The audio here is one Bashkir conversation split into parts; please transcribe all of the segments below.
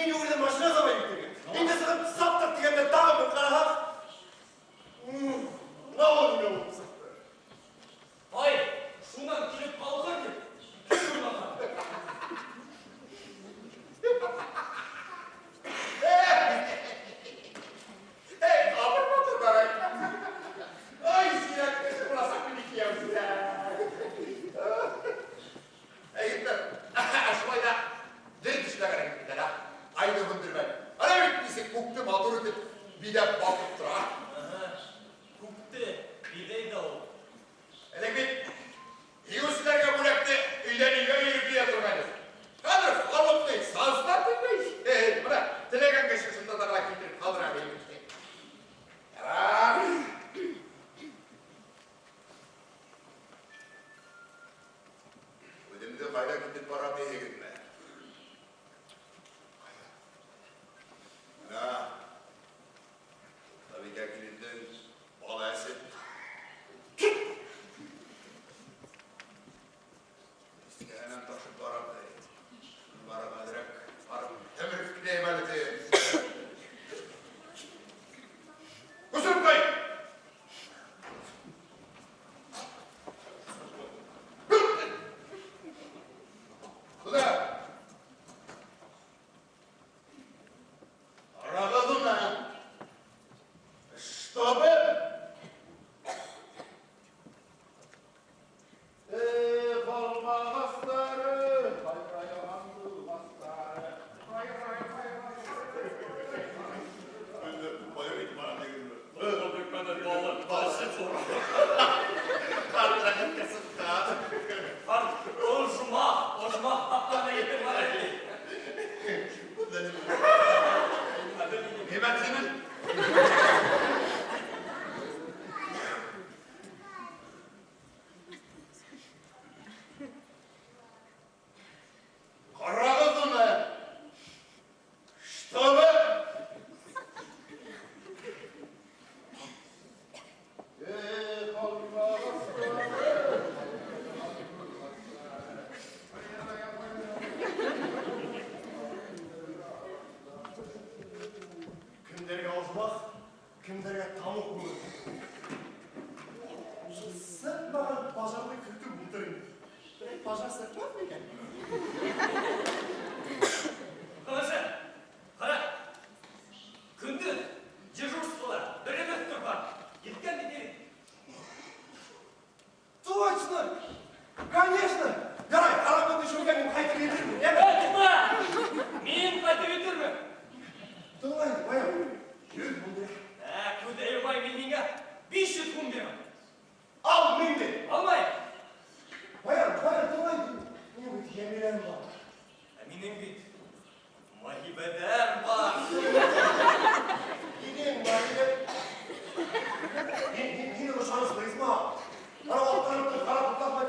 Мин йүгерҙем машина сабай бит. Инде сығып саптыҡ тигәндә тағы бер ҡараһаҡ, мынау нимә булып сыҡты. Ай, шунан килеп ҡалғыр тип, кем уйлаған? Эй, Абыр батыр барай. Ай, зирәк кеше буласаҡ минең кейәү, зирәк. Әй, егеттәр, шулай ҙа дөрөҫ эшләгән егеттәр, а? Айҙы һүндермәй. Ана бит нисек күкте матур итеп биҙәп балҡып тора. Ага, күкте биҙәй ҙә ул. Элек бит еңеүселәргә бүләкте өйҙән өйгә йөрөп бирә торғайныҡ. Хәҙер халыҡ ни, сознательный. Бына теләгән кеше шунда да ғына килтереп ҡалдыра бит. Ярар. Үҙемде ҡайҙа китеп барам тиһегеҙме? Бына Табикә килендең балаһы. Искәһенән ташып барам ти. Барып әҙерәк барып тәмер киләйем әле ти. Күсереп ҡуй! Туда! Ҡарағыҙ уны! Чтобы Эх, алмағастары, һайраған һандуғастары, һайрай, һайрай. Bayram bana дигәнме? Башы. Ҡарт кысыҡта. Ожмах, ожмах тапҡан егетем бар әле. Нимә тинең? Ҡарағыҙ уны! Чтобы Эх, алмағастары, һайраған һандуғастары, Кемдәргә ожмах, кемдәргә тамуҡ булыр. Шул сыҡмаған пожарҙы көтөп ултыр инде. Берәй пожар сыҡмаҫ микән? Ҡарасы, ҡара. Көндөҙ дежурствола беребеҙ торған. Еткән бит инде. Точно! Конечно! Ярай, ҡараңғы төшөүгә мин ҡайтып етермен, йәме? Ә, туҡта! Мин ҡайтып етермен. Тыңла инде, Баян. 100 һум бир. Ә, күҙ айырмай мин һиңә 500 һум бирәм. Ал меңде. Алмайым. Баян, Баян, тыңла инде. Минең бит Йәмиләм бар. Ә минең бит Маһибәдәр бар. Һинең Маһибәдәр. Һинең ышаныслы Исма. Ана аҡтарып ҡарап туҡтатма.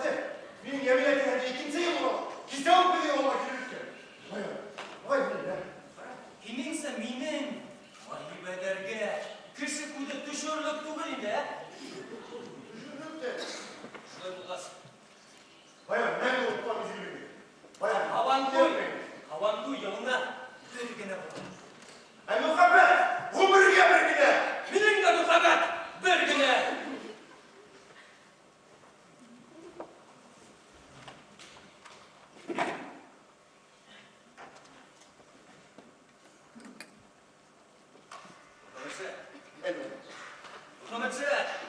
Минең Йәмилә тигәнде икенсе йыл була. Кисә үк беҙҙең ауылға килеп еткән. Баян, давай мин, ә? Һинеңсә минең Маһибәдәргә кеше күҙе төшөрлөк түгел инде, ә? Төшөрлөк тә. Шулай булғас, Баян, мәңге онотмам изгелегеңде. Баян, Һабантуй, Һабантуй йылына бер генә була. Ә мөхәббәт ғүмергә бер генә. Минең дә мөхәббәт бер генә. Мөхәммәтшә, Мөхәммәтшә.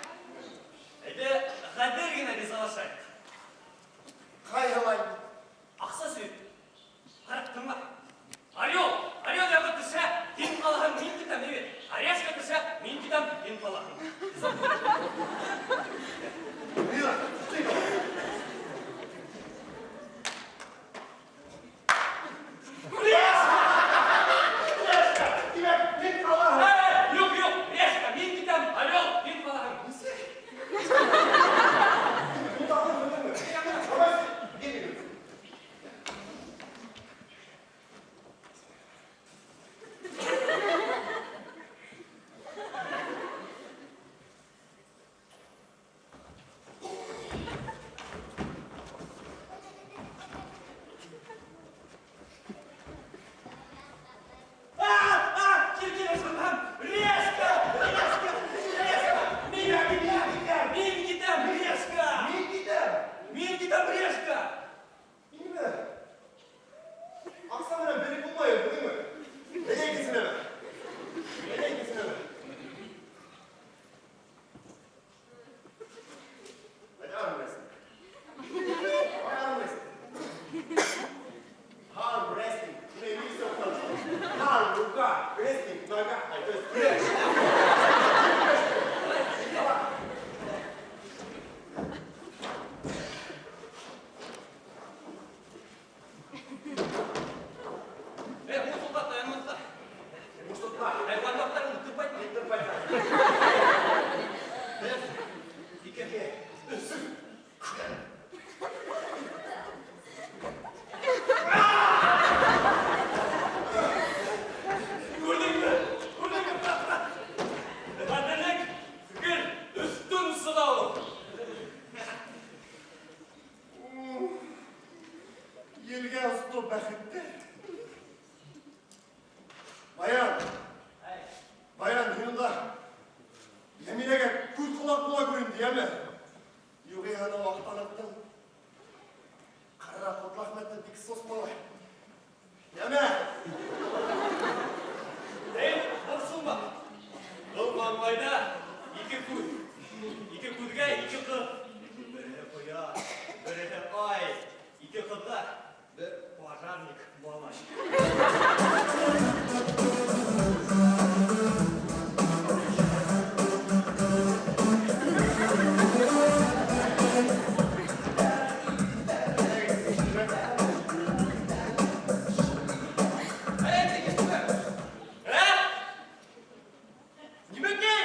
Балач. Ә? Нимәкәй?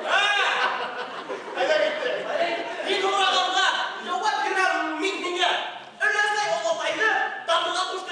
Ә? Ҡайҙа китте? Мин һорағанға яуап бирәм мин һиңә. Өләсәй олатайҙы татыуға.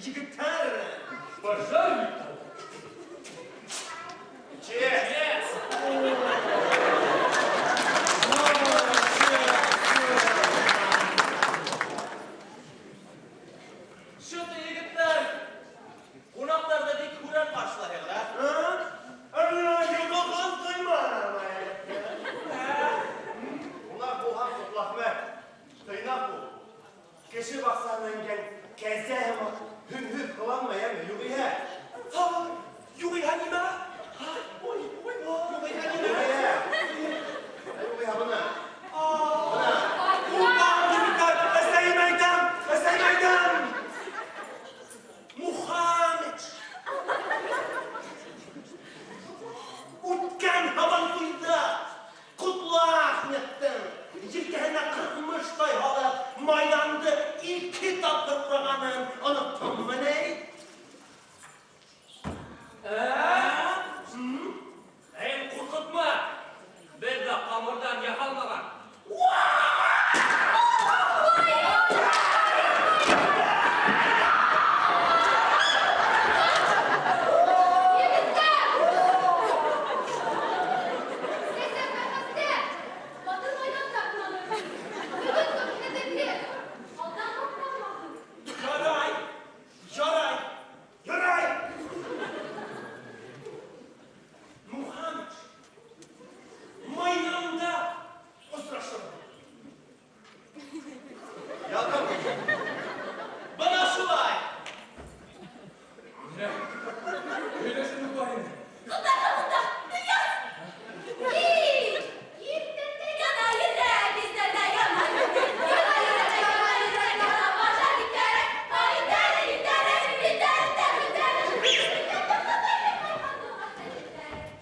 Егеттәр! Пожарник! Честь! Что-то, егеттәр, ҡунаҡтарҙы бик һүрән ҡаршылайһығыҙ, ә? Ҡунаҡ булһаң, Ҡотләхмәт, тыйнаҡ бул. Кеше баҡсаһына ингән кәзә һымаҡ һөмһөҙ ҡыланма, йәме, юғиһә. Ха, юғиһә нимә? Ха, ой, ой, юғиһә нимә? Юғиһә. Юғиһә бына. Упа, егеттәр, әсәйем әйтәм, әсәйем әйтәм. Мухаммед. Үткән һабантуйҙа Ҡотләхмәттең елкәһенә ҡырҡмыштай һалып, майҙанды ике тапҡыр урағанын оноттоңмо ни? Һин ҡурҡытма! Беҙ ҙә ҡамырҙан яһалмаған. Егеттәр! Сәсән бәхәстә! Батыр майҙанда ҡунаныр. Бөгөн туй һеҙҙеке. Алдан ҡурҡмағыҙ. Ярай, ярай, ярай. Мухаммед, майҙанда осрашырбыҙ. Ялҡын. Бына шулай. Һөйләшенеп бар инде. Ҡыҙҙар һуңда, Ильяс! Эй, иртәндә яна йөрәк, иртәндә яна йөрәк. Яна йөрәк, яна йөрәк, яна пожарник кәрәк. Ай, иттәре, иттәре, иттәре, иттәре,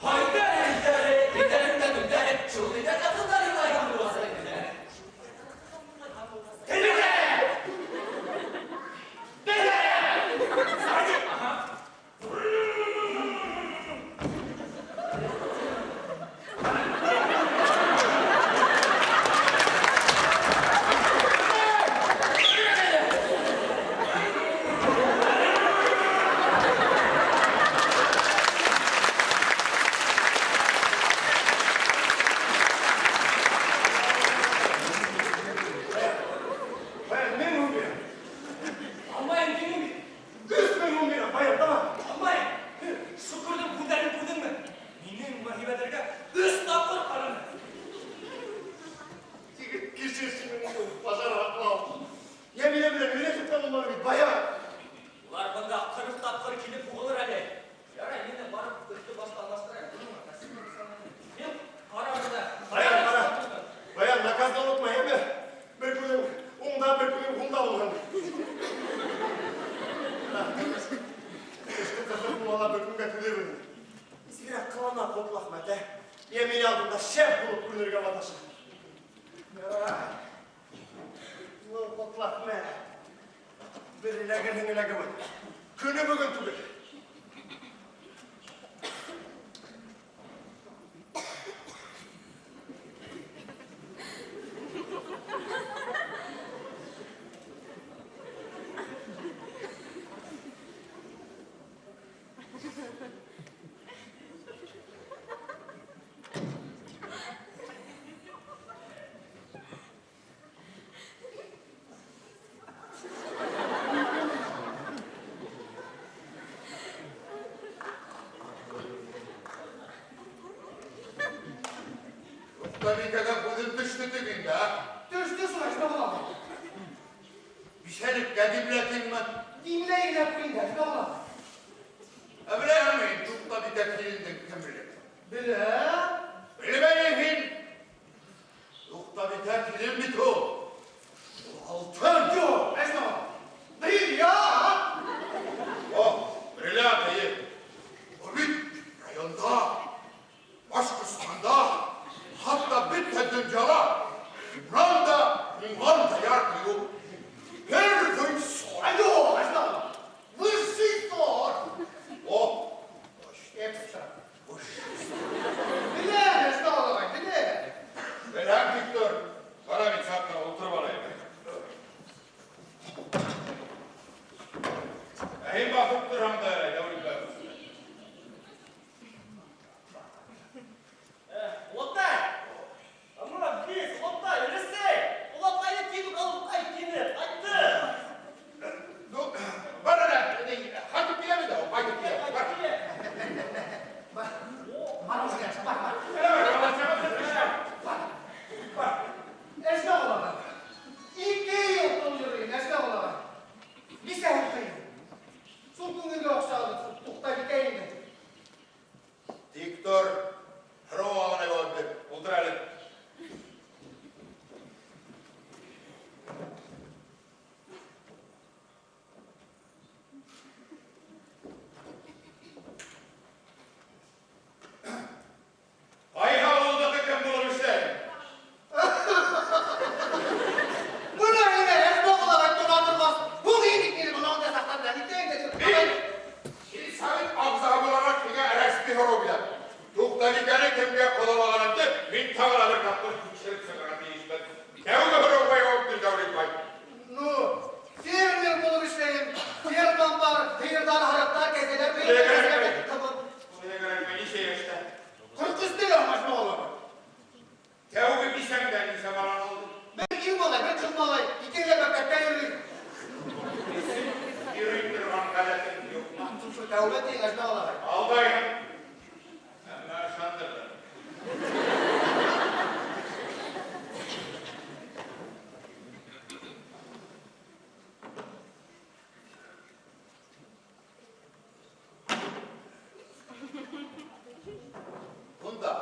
Haydi ileri, gidelim de döndere. Şul gider de kızları var yavru. Баян, 1000 һум бирәм. Алмайым тинем бит. 3000 һум бирәм, баян, давай. Алмайым. Шөкөрҙөң күҙҙәрен күрҙеңме? Минең Маһибәдәргә өс тапҡыр ҡараны. Егет, кисер мине, пожар аҡлау. Йәмилә менән һөйләшеп тә булманы бит, баян. Улар бында 40 тапҡыр килеп һуғылыр әле. Ярай, мин дә барып өҫтө башты алмаштырайым. Мин ҡара бында. Баян, ҡара. Баян, наказды онотма, йәме? Бер күҙең уңда, бер күҙең һулда булһын. Эште ҡыҫып булһа ла бер көнгә түҙермен. Нисегерәк ҡылана Ҡотләхмәт, ә? Йәмилә алдында шәп булып күренергә маташа. Ярай. Ну, Ҡотләхмәт. Бер эләгерһең эләгеүен. Көнө бөгөн түгел. Туҡтабикәгә күҙем төштө тигәндә. Төштө шулай, шунда була. Бисәлеккә димләтеңме? Димләйгенә инде, шунда була. Ә беләһеңме һин Туҡтабикә килендең кемлеген? Беләм. Белмәйем һин. Туҡтабикә килен бит ул. Ул алтын. Юҡ, әсмә. Бриллиант. О, бриллиант, эйе. Ул бит районда, Башҡортостанда, хатта бөтә донъяла унан да уңған доярка юҡ. Первый сорт. Юҡ, әсмә. Высший сорт. О, Экстра. высший. Ә һин баҫып торһаң да ярай, Дәүлетбай. Олатай! Мына без, олатай, Ресей! Олатайны килеп алып ҡайт тине, ҡайтты! Ну, бар әнә, ҡайтып киләм инде, ҡайтып киләм. Бар. Бар, бар, бар, бар. Бар. Әжмәғол ағай. 2 ел тол йөрөйөм, Әжмәғол ағай. Бисәһе ҡыйын. Шул күңелгә оҡшағыҙ, туҡтай бит инде. Тик тор. Һорауға ғына яуап бир. Ултыр әле. Ҡайһы ауылдыҡы кем булып эшләй? Бына һиңә Әжмәғол ағай тора тормаҫ. Һуң инде мине бынан да саҡлап итә инде. Мин сельсовет ағзаһы булараҡ һиңә рәсми һорау бирәм. Туҡтабикәне кемгә ҡоҙалағаныңды мин тағы ла бер тапҡыр тикшереп сығырға тейешмен. Тәүге һорауға яуап бир, Дәүлетбай. Ну, фермер булып эшләйем. Фермам бар, һыйырҙар, һарыҡтар, кәзәләр, Шуға кәрәкмәй, нисә йәштә? 43-тә Әжмәғол ағай. Тәүге бисәңдән нисә балаң алды? Бер ир малай, бер ҡыҙ малай, икеһе лә мәктәптә йөрөй. Йөрөй торған ғәҙәтең юҡмы? Тәүбә тиң, Әжмәғол ағай. Алдайһың. Әммә ышандырҙың. Бында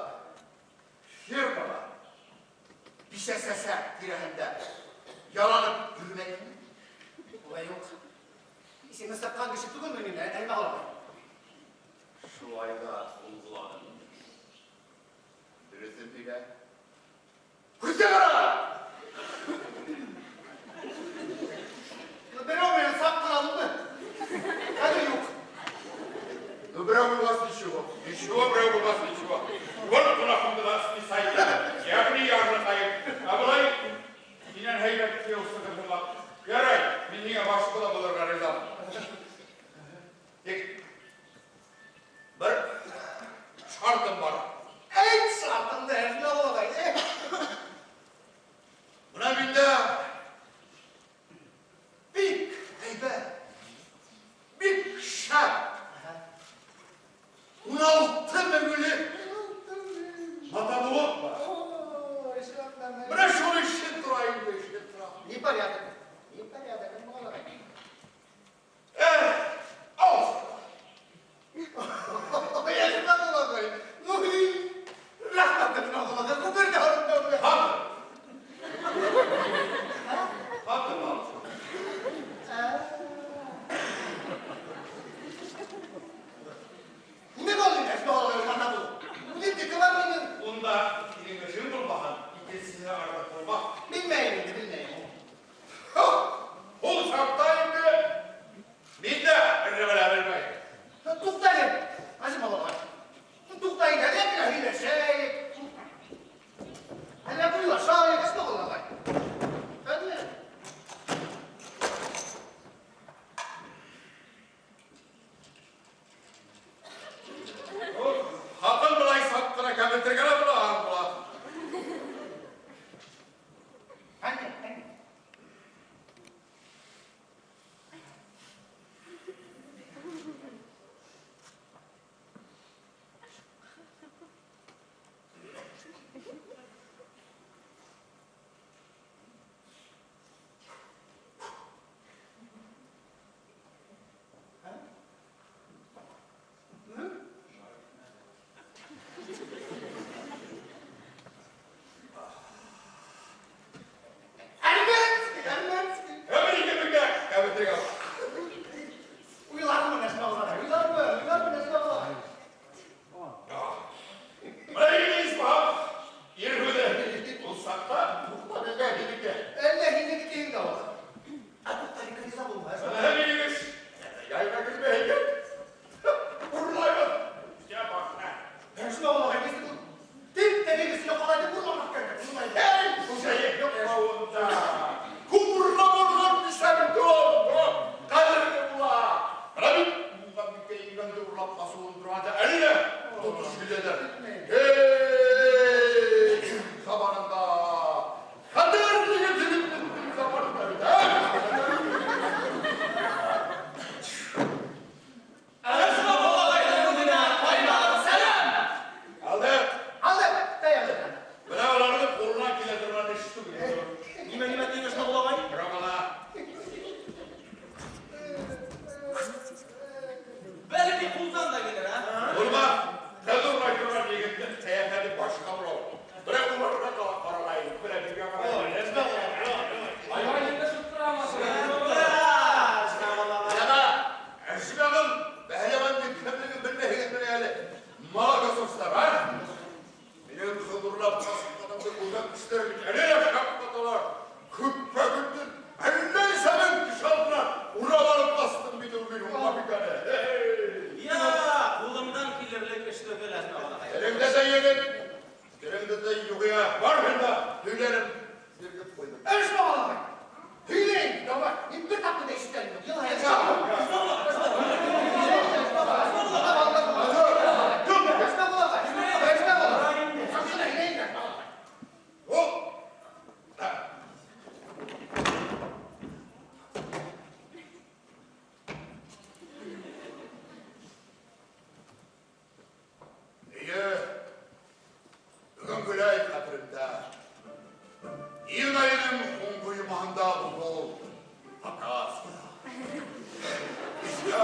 фермала бисә-сәсә тирәһендә яланып йөрөмәйһеңме? Улай юҡ. Исеме сыҡҡан кеше түгелмен мин, Әжмәғол ағай. Шулай ҙа һуҙғыланым. Дөрөҫөн һөйлә. Күҙгә ҡара! Берәү менән саҡ ҡына булды. Хәҙер юҡ. Ну, берәү булғас ничего. Ничего, берәү булғас ничего. Был гонаһымды ла списать итәм. Йәғни ярлыҡайым. Ә былай һинән һәйбәт кейәү сығыр һымаҡ. Ярай, мин һиңә баш ҡоҙа булырға ризамын. Тик бер шартым бар. Әйт шартыңды, Әжмәғол ағай.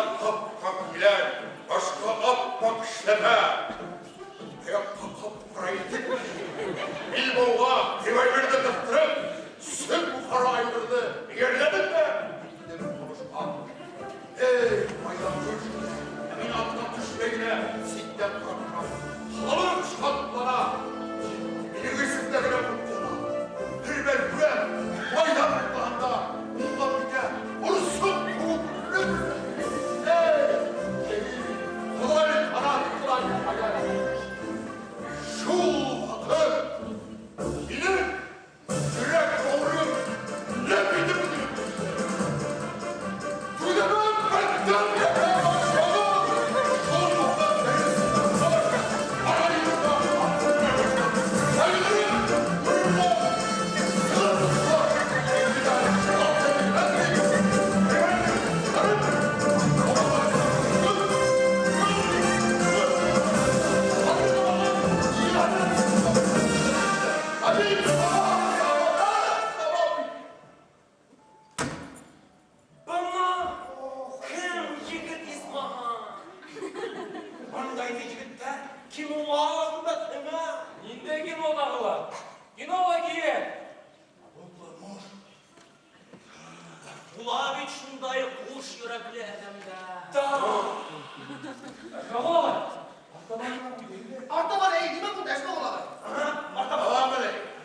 ап-ак үлән, башка ап-ак эшләпә, аякка кап-кара итек, билбауга револьверны кыстырып, сөм кара айгырны иярләдем дә, киттем сугышка. Эй, майдан төш, ә мин аттан төшмәй генә читтән карап торам. Халык шатлана, минем исемдә генә ут яна. Бер мәл күрәм, майдан уртасында уңган бикә бурсык куып үлеп. Эй, Җәлил, Ходай канат кылай аяк. Шул вакыт минем йөрәк бавырым ләп итеп өзелеп төште. Түземем беттем, яшәй башладым. Шул вакыт дәресендә кара юлда Айгырым, гөрләп, Бына кем егет исмаһам. Бындай егеттәр кинола күбәтһеңә. Ниндәй кинодағылар? Кинола кирәк. Була бит шундай куш йөрәкле адәмдәр. Да. Әшмәғол ағай. Артабан, әй, нимә булды, Әшмәғол ағай?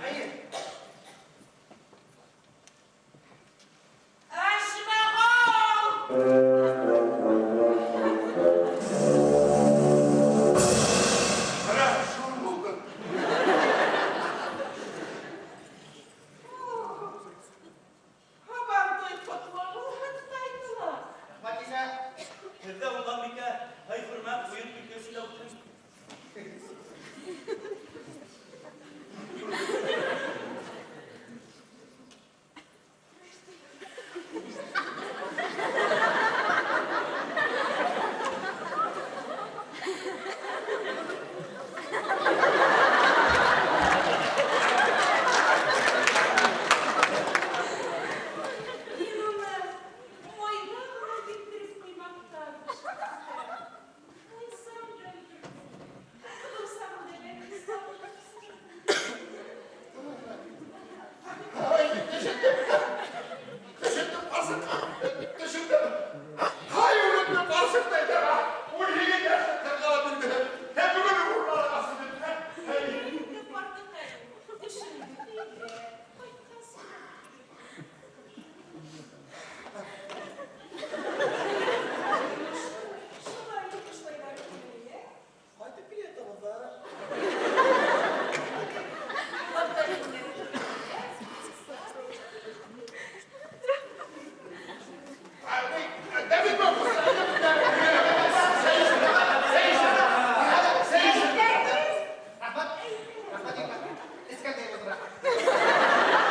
Әйе. Әшмәғол! Менә шул булды. Һабантуй ҡотло булһын, Тайтыла. Рәхмәт, Лиза. Һеҙҙә уңған бикә, һый хөрмәт, уйын көлкө сөйләп үтһен. Мин уны майҙа ғына киптереп ҡоймаҡтан бешерҙем. Мунсам да өлгөрҙө. Ҡыусам да бәлки сабырлыҡсың. Ай, төшөндөм. Төшөндөм, ҡарсыҡ. Төшөндөм. Һай, үлемде ҡарсыҡ та әйтә. Ул егет йәшен ҡала белде. Һәм бөгөн урманға асылды. Һәй. Инде ҡартыҡайым, эшең өйҙә, ҡайтҡас. Шулай йоҡошлайҙар килә. Ҡайтып килә ятабыҙ ҙа. Давид Рәхмәт. Рәхмәт, рәхмәт. Эскәндәй булды, рәхмәт.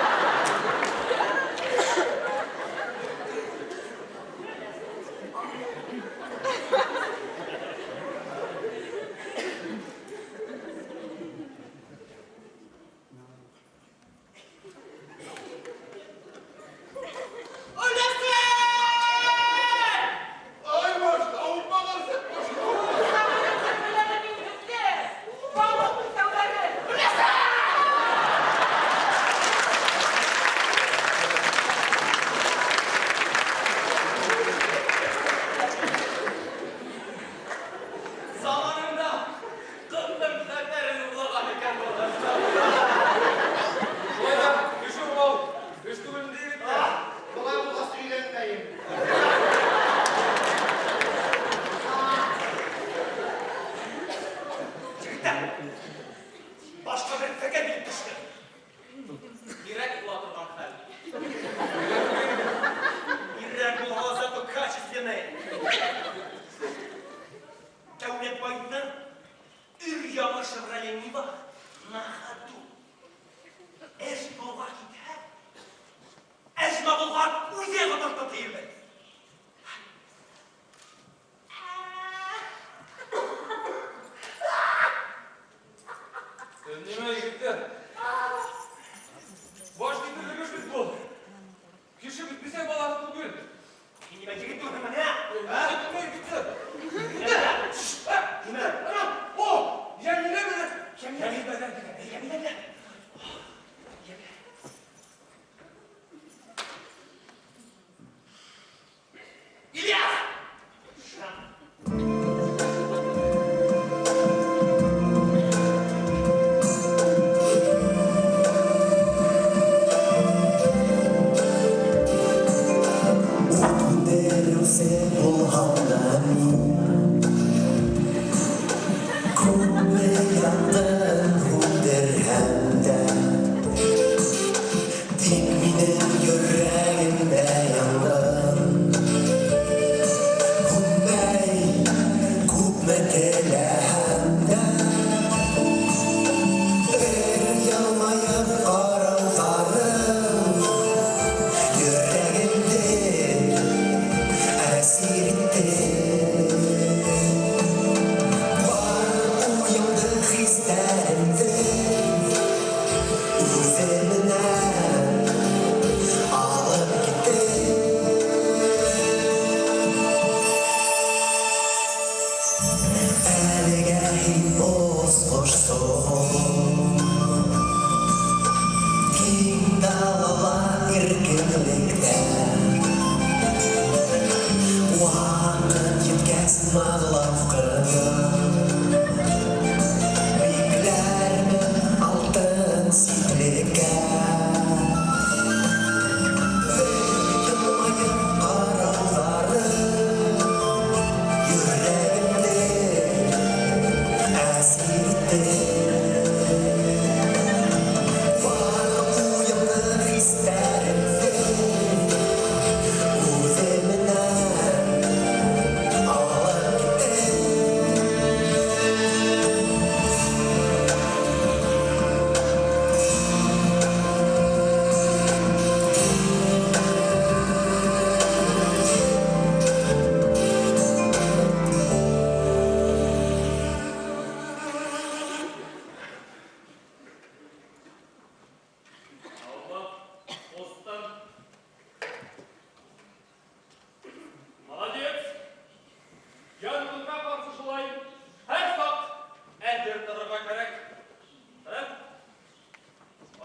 Өләсәй! Ай, башта ауырмағансы, башта ауырма. Балыҡ тәүҙәре! Өләсәй! Заманында ҡыҙҙың хәтәрен урлаған икән был. Шулай ҙа кеше урлау эш түгел инде, егеттәр. Былай булғас өйләнмәйем. Егеттәр, башҡа бер фекер килеп төштө. Һирәк була торған хәл. Һирәк булһа ла, зато качественный. Дәүләтбайҙың өр-яңы Шевроле Нива на ходу. Эш юлға китһә, Әшмәғолға үҙе ҡотортоп тиербеҙ. Нимә, егеттәр? Баш китерлек эш бит был. Кеше бит бесәй балаһы түгел. Һин нимә егет түгелһеңме, ә? Егет. Беренсе булһам да мин, Күпме янгын һүндерһәм дә, Тик минең йөрәгемдә янгын Һүнмәй, күпме теләһәм дә. Бер йылмайып ҡарауҙарың Йөрәгемде әсир итте. Бар уйымды, хистәремде Үҙе менән алып китте. Әлегә һин осҡошһоң, Киң далала иркенлектә. Ваҡыт еткәс, наҙлап ҡына Бикләрмен алтын ситлеккә. Бер йылмайып ҡарауҙарың Йөрәгемде әсир итте. Бар уйымды, хистәремде Үҙе менән алып китте. Алма, ҡустым. Молодец! Янғынға ҡаршы шулай һәр саҡ әҙер торорға кәрәк. Ә? О.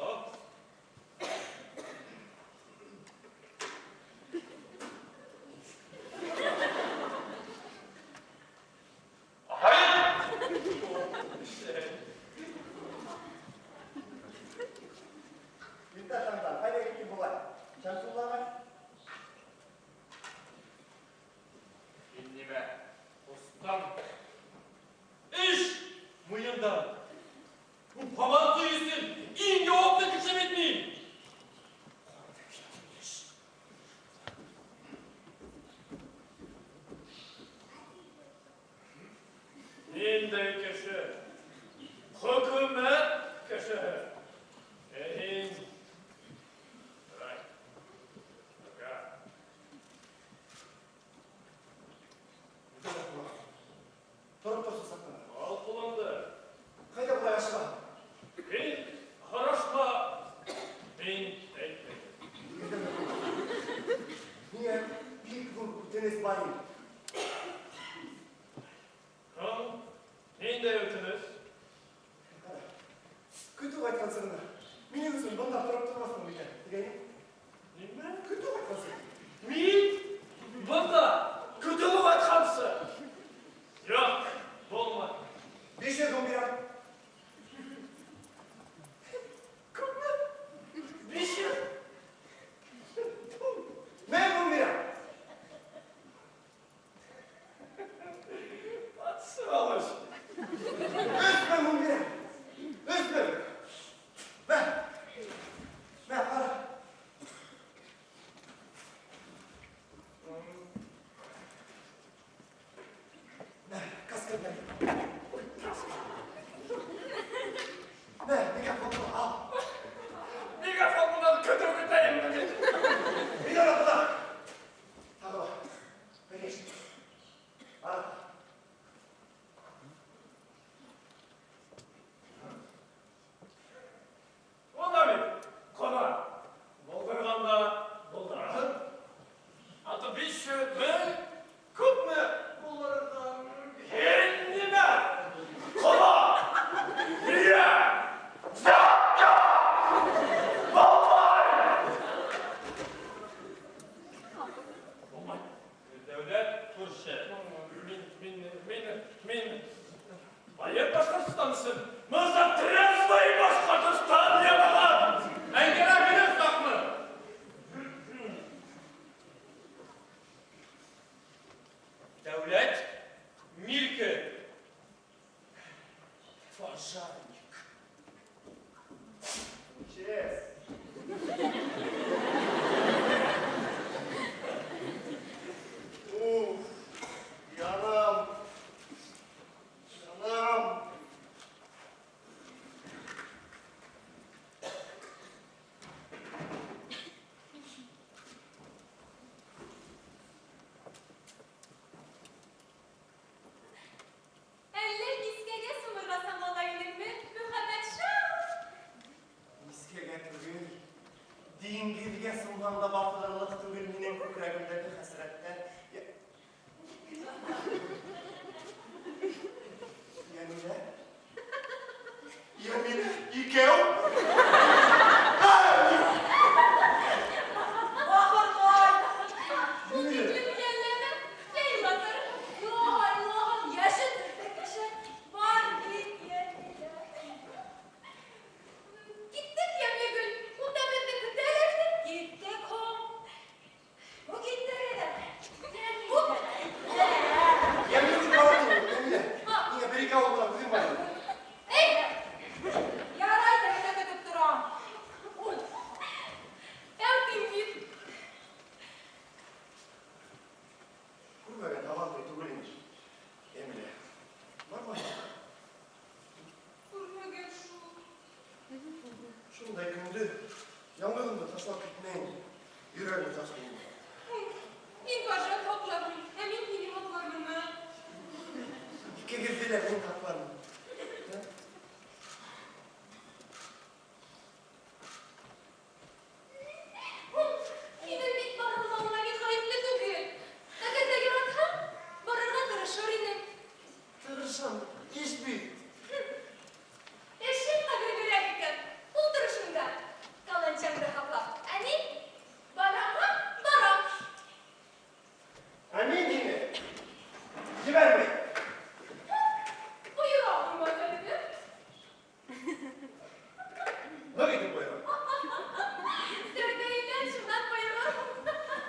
Афарин! Иптәш Шамдан, ҡайҙа киттең былай? Шәмсулла ағай? Һин нимә? Ҡустым. Эш муйында. Һабантуй өсөн иң яуаплы кеше бит мин. Ниндәй кеше? Хөкүмәт кешеһе. Ә һин? Давай. Пока. Тороп торһо саҡ ҡына. Ал ҡулыңды. Ҡайҙа былай ашығаһың? Һин һорашма, мин әйтмәйем. Миңә бик ҙур үтенес бар ине. Һуң, ниндәй үтенес? Ҡара. Көтөү ҡайтҡансы ғына. Минең өсөн бында тороп тормаҫһың микән? Тигәйнем. Нимә? Көтөү ҡайтҡансы. Мин бында көтөү ҡайтҡансы. Юҡ, булмай. 500 һум бирәм. Күпме? 500. 1000 һум бирәм. Вот сволочь. 3000 һум бирәм. 3000. Мә. Мә, ҡара. Мә, каска бир. Мә, мегафонды ал. Мегафон менән көтөү көтәйем. Мин ана бында. Тағы бар. Бәлеш. Ара. Уны бит, ҡоҙа. Булдырғанда булдыраһың. А то 500 мең күпме булырға? Һин нимә? Ҡоҙа! Миңә! Взятка! Булмай! Булмай. Дәүләт күрше. Мин байыр Башҡортостан өсөн. Мы за трезвый Башҡортостан, йәмәғәт! 漕 Дәүләт милке. Пожарник. Чес. Уф, янам. Янам. Әллә мискәгә сумырга самала инеңме, Мөхәммәтша? Мискәгә түгел, диңгеҙгә сумғанда баҫылырлыҡ түгел минең күкрәгемдәге хәсрәттәр. Йәмилә? Йәмилә, икәү? Бахыркай! Ул тиклем йәлләмә, җәй батыр. Илаһа, илаһым, яшен кеше. Бар бит Йәмилә. Киттек, Йәмлегөл. Унда беҙҙе көтәләрҙер. Киттек һуң. Бу киттек иде. Йәмлегөл бара инде, Йәмилә. Ниңә бер-ике ауыл ғына үҙең бар. Эй! Ярай да әйҙә көтөп торам. Әүтим бит. Күрмәгән һабантуй түгел инде. Йәмилә. Барма. Күрмәгән шул. Шундай көндө яңғыҙымды ташлап китмәйем. Йөрәгем таш булды. Мин пожар һаҡлармын, ә мин һине һаҡлармынмы? Икегеҙҙе лә мин һаҡлармын. Минең бит барылмауыма мин ғәйепле түгел. Әгәр ҙә яратһам, барырға тырышыр инем. Тырышам, иш бит. Эшең ҡәҙерлерәк икән. Ултыр шунда. Каланчаңды һаҡлап. Ә мин барамға барам. Ә мин һине ебәрмәйем. Бойора алмаҫ әле. Ныҡ итеп бойорам. Тәүҙә шунан бойорор. Бар ҡанатла.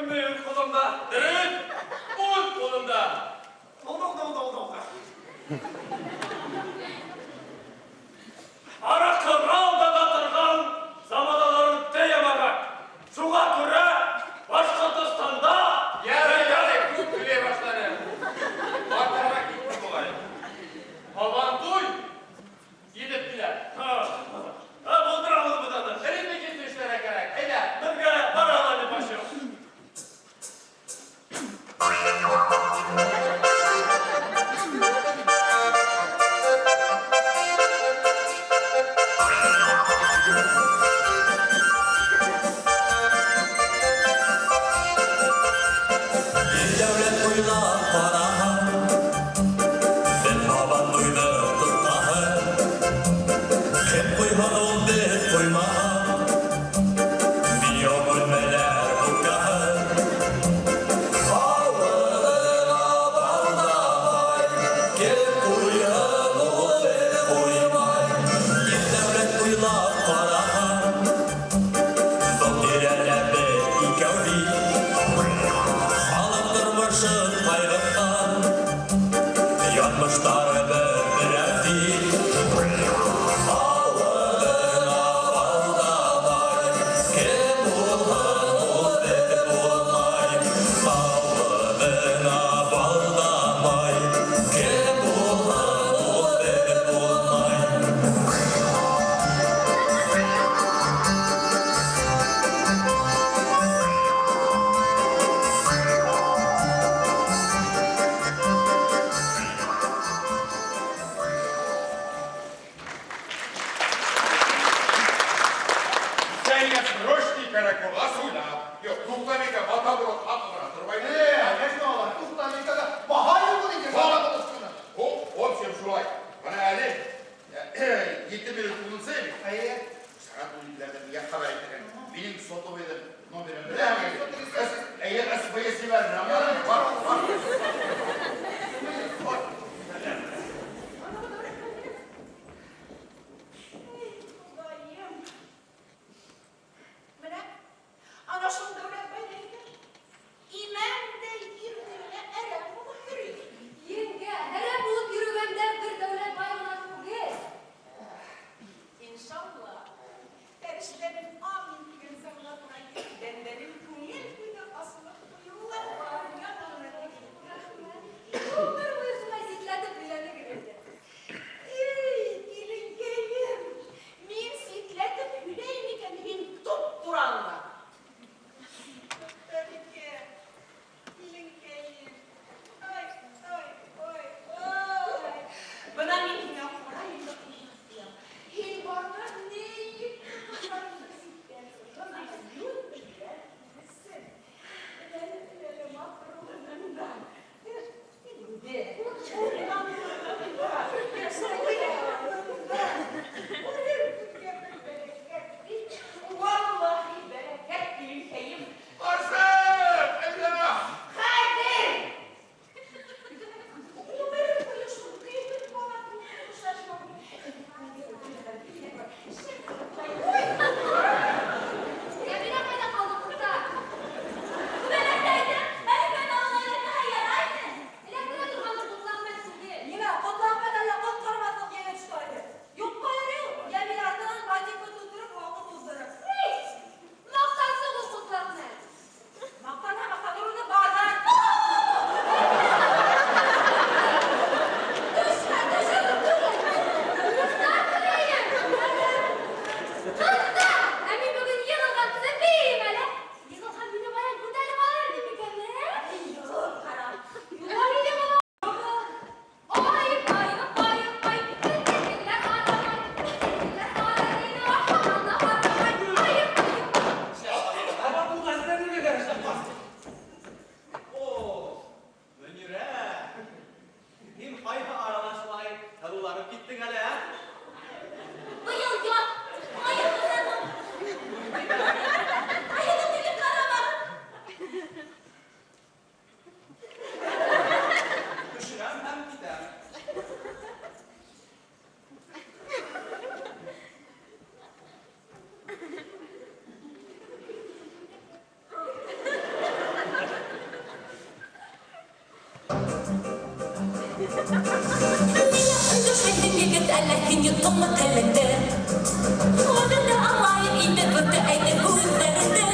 кемнең үз кулында? Дөрес, үз кулында. Oldu, oldu, oldu, oldu, oldu. Аракы алдана торган заманалар үтте, ямагат. Шуңа күрә Башкортостанда Ярый, ярый, күп сөйли башлады. Арттырма китте бугай. Һабантуй килеп килә. Ха, булдырабыз без аны. Репетиция эшләргә кирәк. Әйдә. Бергә баралар дип башлыйм. Дәүләт буйлап караһа, Бер һабан туйны тотаһы. Кем куйган ул без куймаган, Бию бүлмәләр букаһы. Авылына балдамай, Кем куйган ул без куймай. Ил дәүләт буйлап караһа, Был тирәлә без икәү бит. Халык тормышын кайгырткан, Язмышлары бер берәү Авылына балдамай, Кем булган ул бер булмай. Авылына балдамай, Кем булган ул бер булмай. Сәнгә срочный кирәк булга суйла. Юк, туктамыйка бутерброд хакы гына тормый. Нәрсә алар? Туктамыйка баһа юк инде. Баһа. Баһа булсын. О, в общем, шулай. Менә әле 7 минут булынса бит. Әйе. Сәгать 12-ләрдә миңа хәбәр иттеләр. Минем сотовыйның номерын беләме? Әйе, СБС җибәрде. Бар, бар. Эй, Ходаем. Менә ана шул Дәүләтбай да әйтә. Имәндәй ирдеңә әрәм булып йөри. Еңгә, әрәм булып йөрөгәндә бер Дәүләт бай гына түгел. Иншалла, фәрештәнең амин дигән сагына туры килеп, бәндәнең күңел күзе асылып куюлар бар. Рәхмәт. Нигә өндәшмәйһең, егет, әллә һин йоттоңмо телеңде? Үҙең дә аңлайым инде, күпте әйтер һүҙҙәреңде.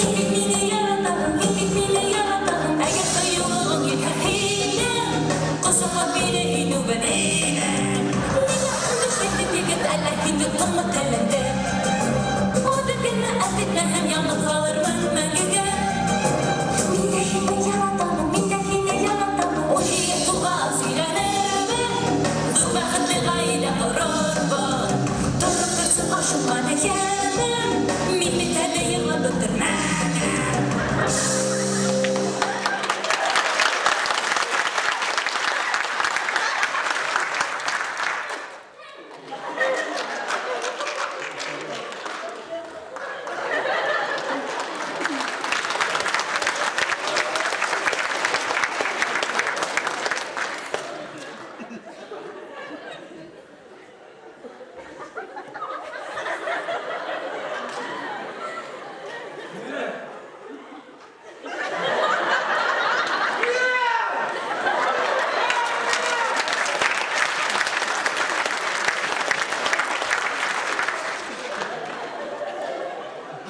Һин бит мине яратаһың, һин бит мине яратаһың, әгәр ҡыйыулығың етһә һинең, ҡосаҡлап мине һин үбер инең. Нигә өндәшмәйһең, егет, әллә һин йоттоңмо телеңде? Үҙең генә әф итмәһәм, яңғыҙ ҡалырмын мәңгегә. Мин дә һине яратамын, мин дә һине яратамын, ул һиңә туған сөйләнермен, ҙур бәхетле ғаилә ҡорорбоҙ. Тороп торсын ашыҡҡан йәнем, мин бит әле йырлап бөтөрмәнем.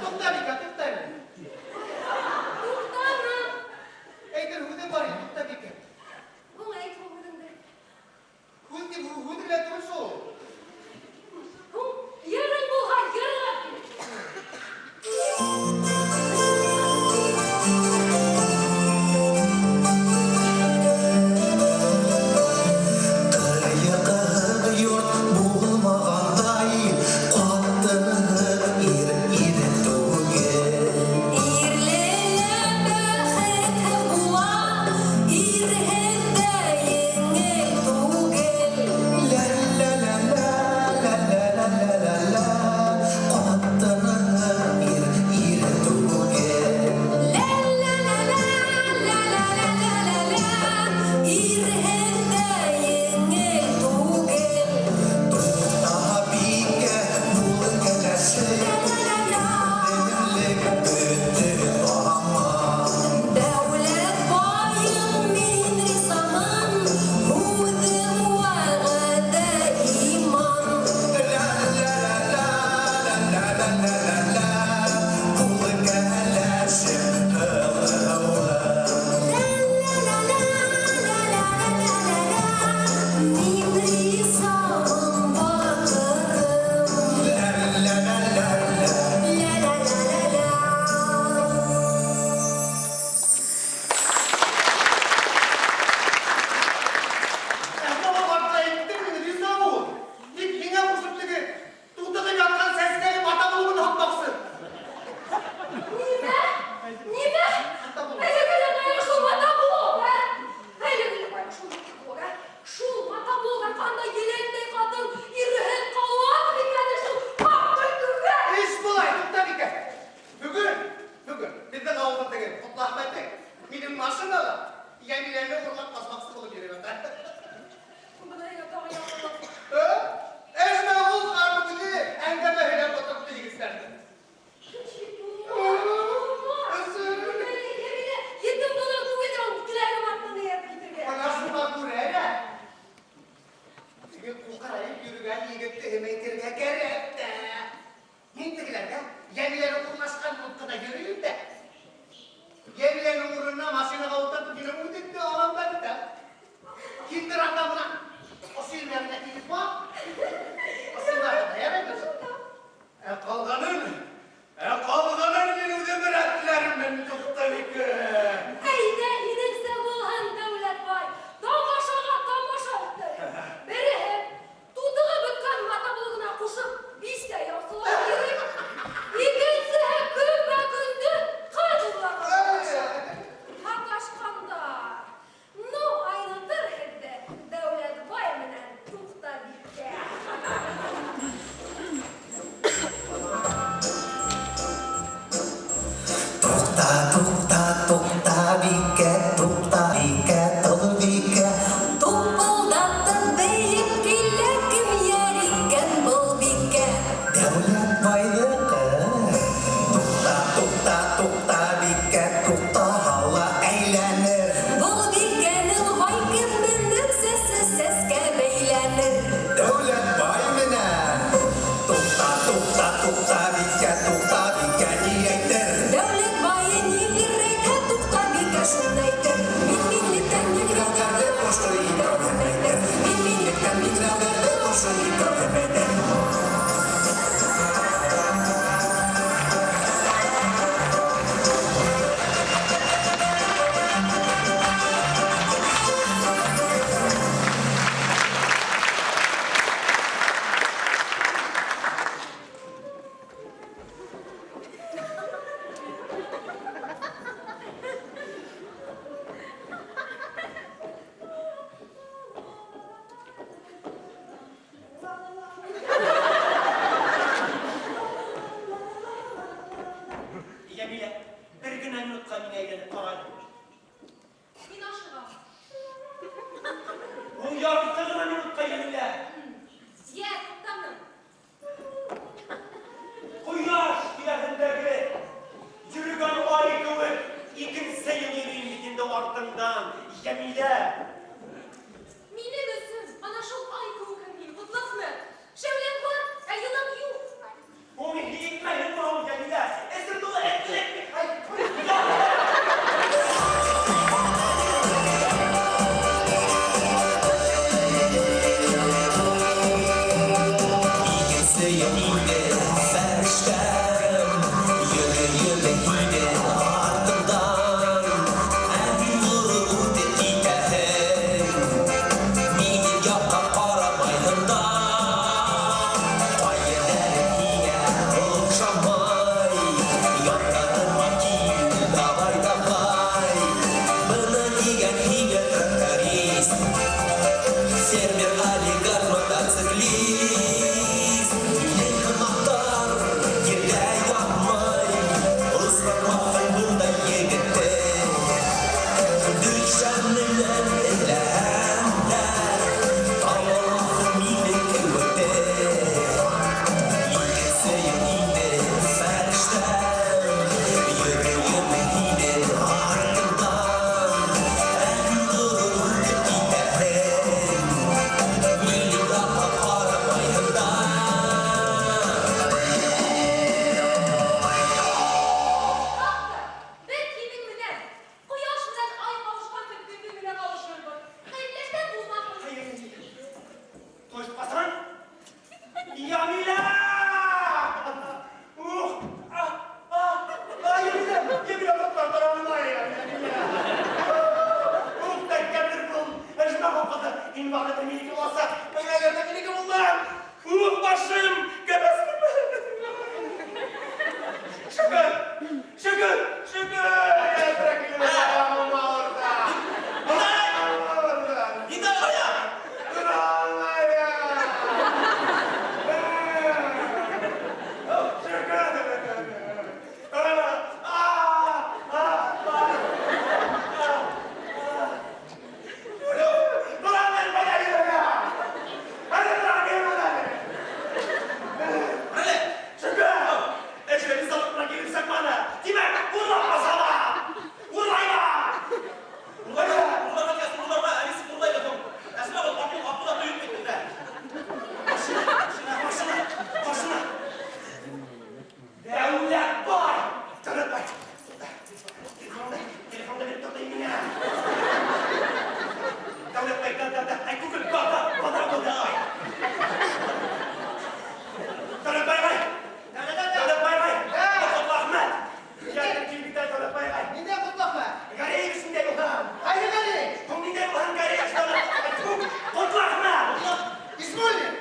Туҡта, Бикә, туҡта әле. Туҡтаным. Әйтер һүҙем бар ине, туҡта, Бикә. Һуң әйт һуң һүҙеңде. Һүҙ тип һүҙ генә түгел шул. Һуң йырың булһа, йырлап бир. Ҡыр йорт булмағандай, ҡатынһыҙ ир ир түгел. Ирле лә бәхетһеҙ була, ирһеҙ ҙә еңел түгел. Лә-лә-лә-лә-лә-лә-лә-лә, ҡатынһыҙ ир ир түгел. Лә-лә-лә-лә-лә-лә-лә-лә, ирһеҙ ҙә еңел түгел. Туҡта, Бикә, бул кәләше, Лә-лә-лә. Ғүмерлек бөттө заман. Дәүләт байың мин ризамын, һүҙем вәғәҙә иман. Лә-лә-лә-лә-лә-лә-лә, бул кәләшем һылыуым. Лә-лә-лә-лә-лә-лә-лә, мин ризамын батырым. Лә-лә-лә-лә. Лә-лә-лә-лә-лә. Әммә ҡартҡа әйттем, мин риза бул. Тик миңә ҡушып теге тутығып ятҡан сәскәле мотоблогын һатмаҡсы. Нимә? Нимә? Мотоблок. Әле генә баяғы шул мотоблок, ә? Әле генә баяғы шул мотоблок, ә? Шул мотоблок арҡаһында еләндәй ҡатын ирһеҙ ҡалмаҫ микән шул ҡап көлкөгә? Эш былай, туҡта, Бикә. Бөгөн, бөгөн беҙҙең ауылда теге Ҡотлоәхмәте минең машинала Йәмиләне урлап ҡасмаҡсы булып йөрөй ята. Бына һиңә тағы яңылыҡ. Әммә ул ҡарт үҙе әңгәмә һөйләп ултыртты егеттәрҙе. Йәмилә, етем бала түгел ул теләгем артынан эйәреп китергә. Бына шуға күрә лә теге ҡуҡырайып йөрөгән егетте һемәйтергә кәрәк тә. Мин тегеләргә Йәмиләне урлашҡан булып ҡына йөрөйөм дә. Йәмиләнең урынына машинаға ултыртып минең үҙемде алам да китәм. Килдер анда бына. Ошо ерҙәренә килеп бар. Ошонда ғына, яраймы? Ә ҡалғанын мин үҙем рәтләрмен, Туҡтабикә. Әйҙә, һинеңсә булһын, Дәүләтбай. Тамашаға тамаша үтте. Береһе тутығы бөткән мотоблогына ҡушып бистә яусылап йөрөй. Икенсеһе көпә-көндөҙ ҡыҙ урларға маташа. Һаташҡандар. Ну, айнытыр һеҙҙе Дәүләтбай менән Туҡтабикә. Туҡта, туҡта, туҡта, Бикә, туҡта, Бикә, Толбикә. Тупылдатып бейеп килә, кем йәр икән был бикә? Дәүләт байҙыҡы. Туҡта, туҡта, туҡта, Бикә, туҡтаһа ла әйләнер. Был бикәнең һай кеменән Йәмилә, бер генә минутҡа миңә әйләнеп ҡара әле. Мин ашығам. Ул ярты ғына минутҡа, Йәмилә. Йә, туҡтаным. Ҡояш тирәһендәге йөрөгән ай кеүек икенсе йыл йөрөйөм бит инде артыңдан, Йәмилә. Минең өсөн ана шул ай кеүекһең һин, Ҡотләхмәт. Шәүләң бар, ә йылың юҡ. Ул һиҙмәйһеңме һуң, Йәмилә? Эсем тулы этлек бит. Ай, Икенсе ел инде, фәрештәм, Йөрөйөм һинең артыңдан. Ә һин ғорур үтеп китәһең, Минең яҡҡа ҡарамайһың да. Ҡайерҙәрем һиңә оҡшамай, Яндарыма кил, давай, давай. Быны тигән һиңә тракторист, Фермер, олигарх, мотоциклист. Минең һымаҡтар ерҙә ятмай, Осратмаҫһың бындай егетте. Дүшәмбенән эҙләһәң дә, Таба алмаҫһың минең кеүекте. Икенсе йыл инде, фәрештәм, Йөрөйөм һинең артыңдан. Ә һин ғорур үтеп китәһең, Минең яҡҡа ҡарамайһың да. Автор, беҙ һинең менән ҡояш менән ай ҡауышҡан көнө генә ҡауышырбыҙ. Хәйерләшкән булмаһын. То есть ҡасан? Йәмилә! Ух! А, а, а, Йәмилә! Йәмилә, тоҡтар алмай, Йәмилә! Ух, тәкәббер был! Әжмә ҡыҙы, һин ваҡыты минеке буласа, әгәр ҙә минеке булһаң! Ух, башым! Кәбәс! Шөкөр! Шөкөр! Шөкөр! Инде ҡая? Урларға, урларға тигәс, урларға, әнисе урлай ҙа һуң. Әсмә был ҡатын аҡылға тойоп китте дә. Машина, машина, машина. Дәүләтбай! Дәүләтбай! Телефонды, телефонды биреп тор миңә. Дәүләтбай, да, да, да. Ай, күкел, ба, ба, ба, да, ба, да, ай. Дәүләтбай, ай. Дәүләтбай, ай. Ҡотләхмәт. Я, кил бит, Дәүләтбай, ай. Ниндәй Ҡотләхмәт? Ғәриев исемдә булһын. Ҡайһы Ғәриев? Һуң ниндәй булһын Ғәриев? Ҡотләхмәт. Исмуллин!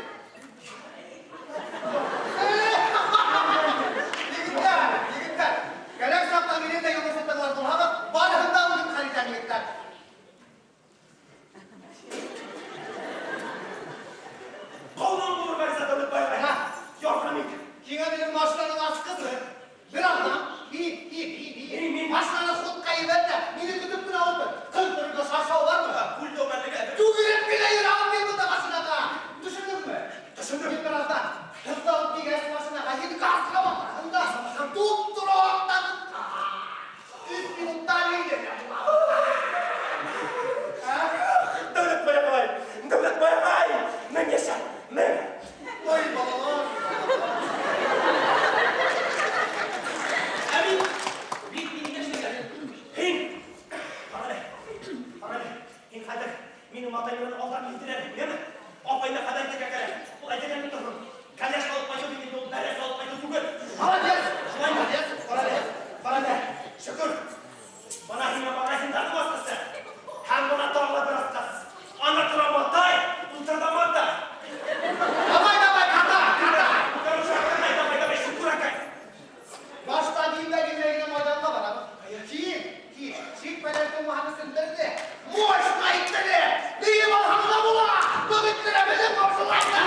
Егеттәр, егеттәр, кәрәк саҡта минең дә йомошо тыңлар булһағыҙ, барыһын да үҙем хәл итәм, егеттәр. Ҡолоң булыр Ғариза Дәүләтбай, ай. Һа. Ярҙам ит. Һиңә минең машинаның асҡысы. Бер аҙна, и, и, и, и. Мин- Машинаны хутҡа ебәр ҙә, мине көтөп кенә ултыр. Ҡыл төрөнгә шаршау бармы? Күл тәүбәлеге. Йүгереп кенә йөрө алып кил бында машинаға. Төшөндөңмө? Төшөндөм. Мин бер аҙҙан һыҙҙы алып килгәс машинаға, һин газға баҫаһың да, туп-тура арттан 3 минуттан өйҙә булам. Дәүләтбай ағай, Дәүләтбай ағай, мең йәшә, мең. Ой, балалар. Ә мин бит мин нишләргә? Һин, ҡара әле, ҡара әле, һин хәҙер минең атай менән алдан килтерәле, йәме? Апайына хәбәр итергә кәрәк. Ул әҙерләнеп торһон. Кәләш алып ҡайтыу тигәндә ул бәрәс алып ҡайтыу түгел. Молодец. Шулаймы? Ҡара әле, ҡара әле, шөкөр. Бына һиңә магазиндағы асҡысы. Һәм бына тағы ла бер асҡыс. Ана тора матай, ултыр ҙа матай. Давай, давай, катай, катай. Короче, давай, давай, давай, шөкөр акай. Башта димдә-димдә генә майҙанға барабыҙ. Кейен, кейен, сикмәләр тумаһын берҙе. Мощно иттереп, бейеп алһаң да була. Был иттерә белеп борсолайҙы.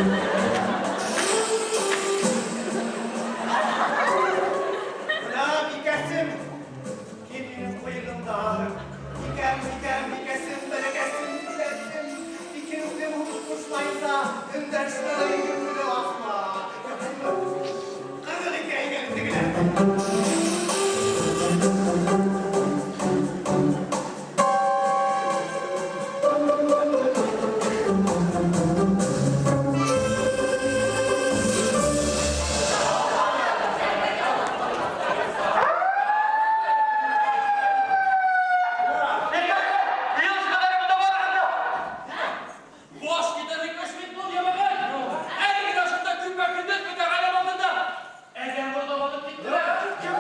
Менә бикәсем, кил минем куенымда. Бикәм, бикәм, бикәсем, бәләкәсем, диләсем. Фикеремне кушмайса, эндәшмә, йөземне асма. 40 икән тегеләр. Баш китәрлек эш бит был, йәмәғәт. Әле генә шунда көпә-көндөҙ бөтә ғаләм алдында. Әҙәм урлап алып киттеләр.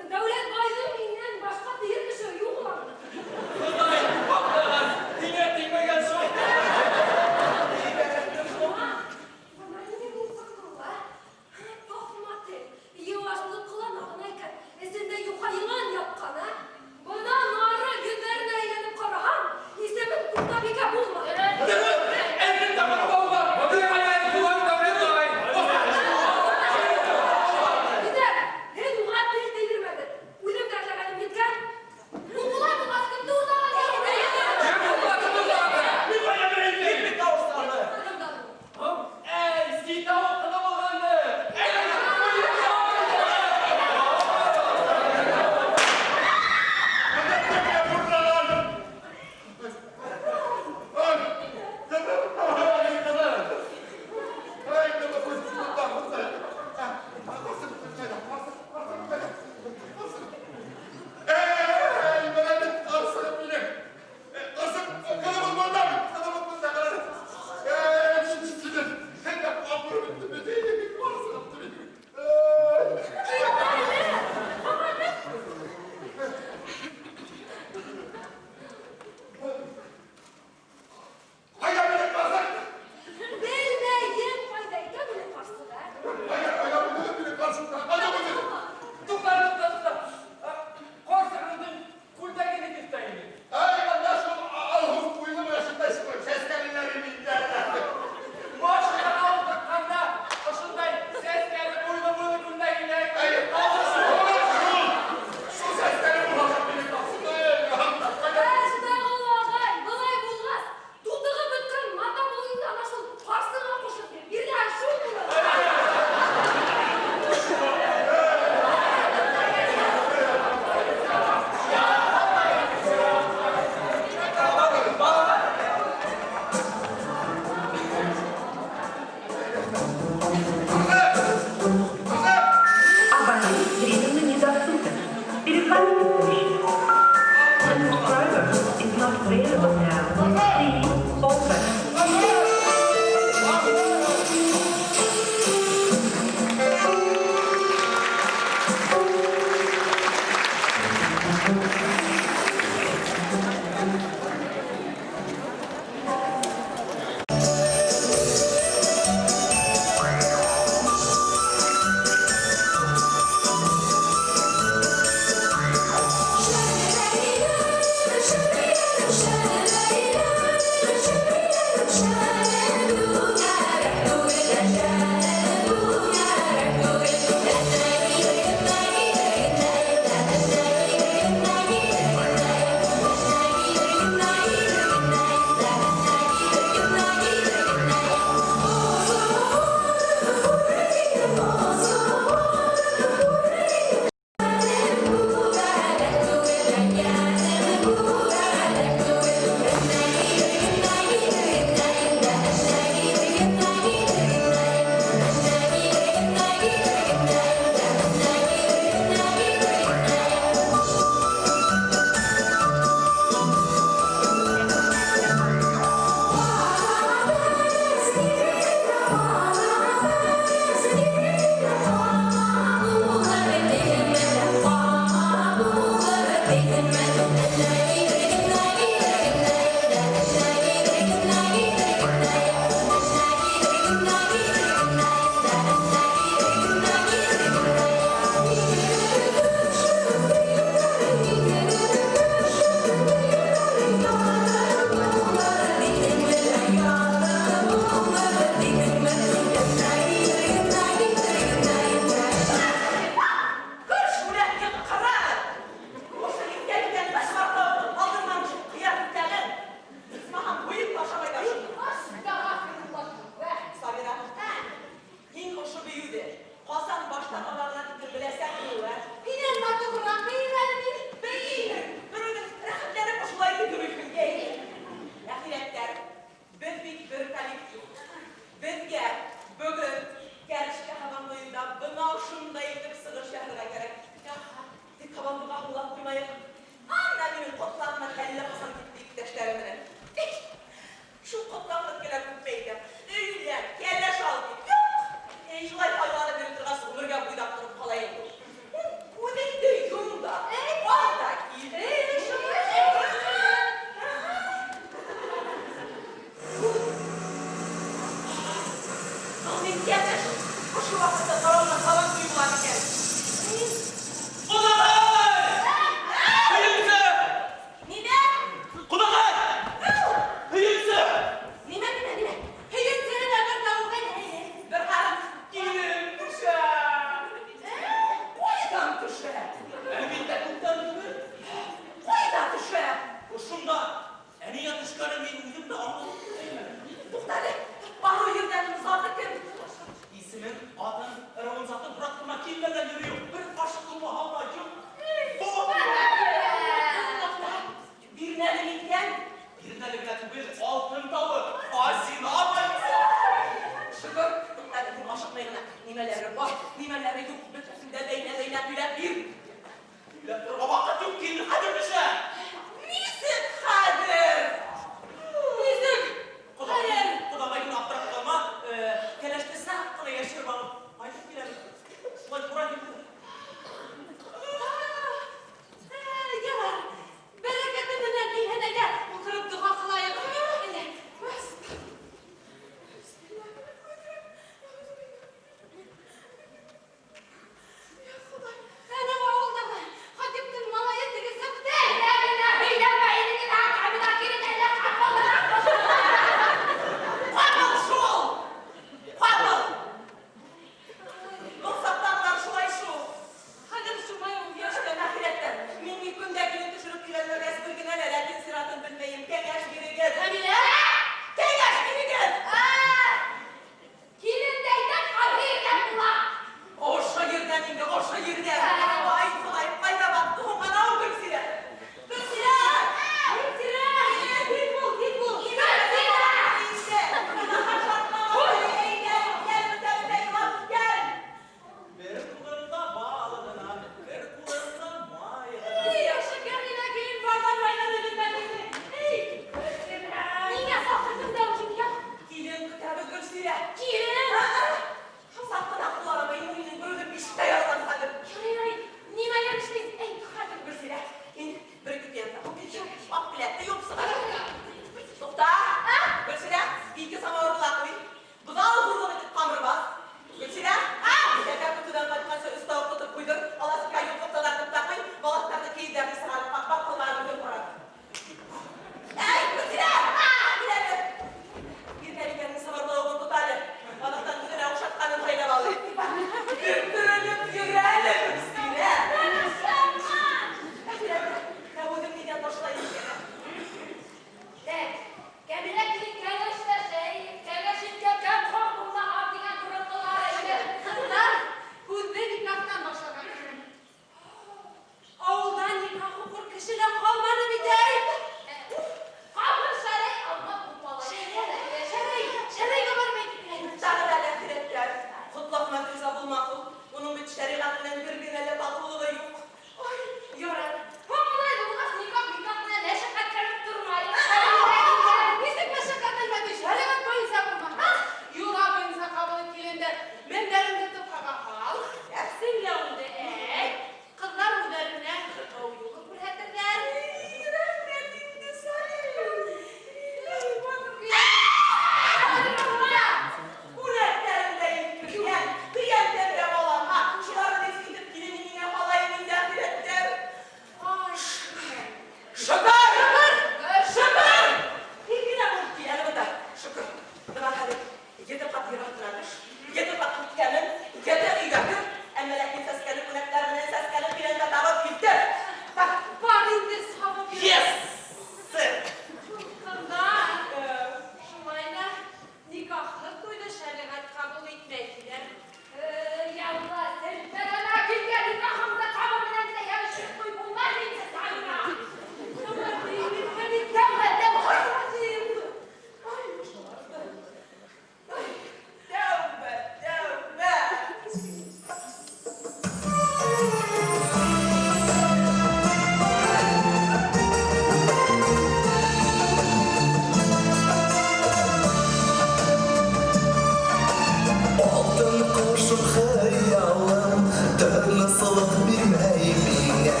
Тыныслыҡ бирмәй миңә.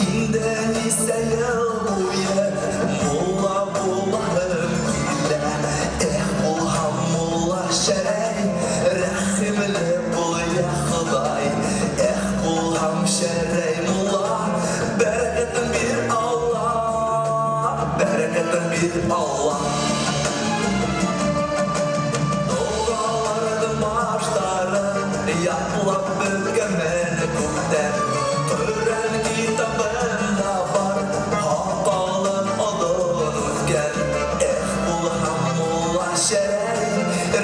Инде нисә йыл буйы мулла булаһым килә. Эх, булһам мулла Шәрәй, рәхимле бул, йә Хоҙай. Эх, булһам Шәрәй мулла, бәрәкәтен бир, Алла, бәрәкәтен бир, Алла. Доғаларҙың баштарын ятлап бөткәнмен күптән. Ҡөрьән китабында бар, һаҡалым оҙон үҫкән. Эх, булһам мулла Шәрәй,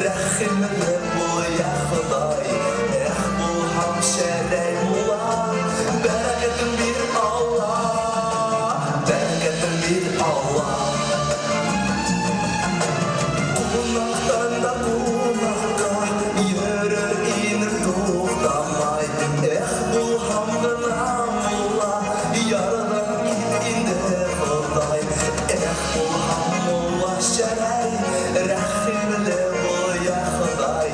рәхимле бул, йә Хоҙай. Эх, булһам Шәрәй мулла, бәрәкәтен бир, Алла, бәрәкәтен бир, Алла. Ҡунаҡтан да ҡунаҡҡа йөрөр инем туҡтамай. Эх, булһам ғына мулла, ярҙам ит инде, Хоҙай. Эх, булһам мулла Шәрәй, рәхимле бул, йә Хоҙай.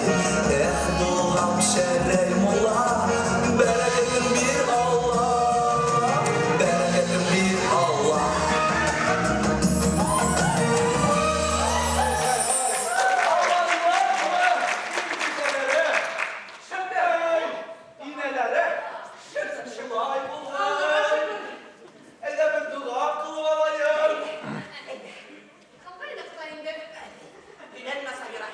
Эх, булһам Шәрәй мулла, бәрәкәтен бир, Алла, бәрәкәтен бир, Алла. Аллалар, Шәндәй, инәләре, шулай булһын. Әйҙә бер доға ҡылып алайыҡ. Ҡылғайныҡ та инде. Өйләнмә, Сабира.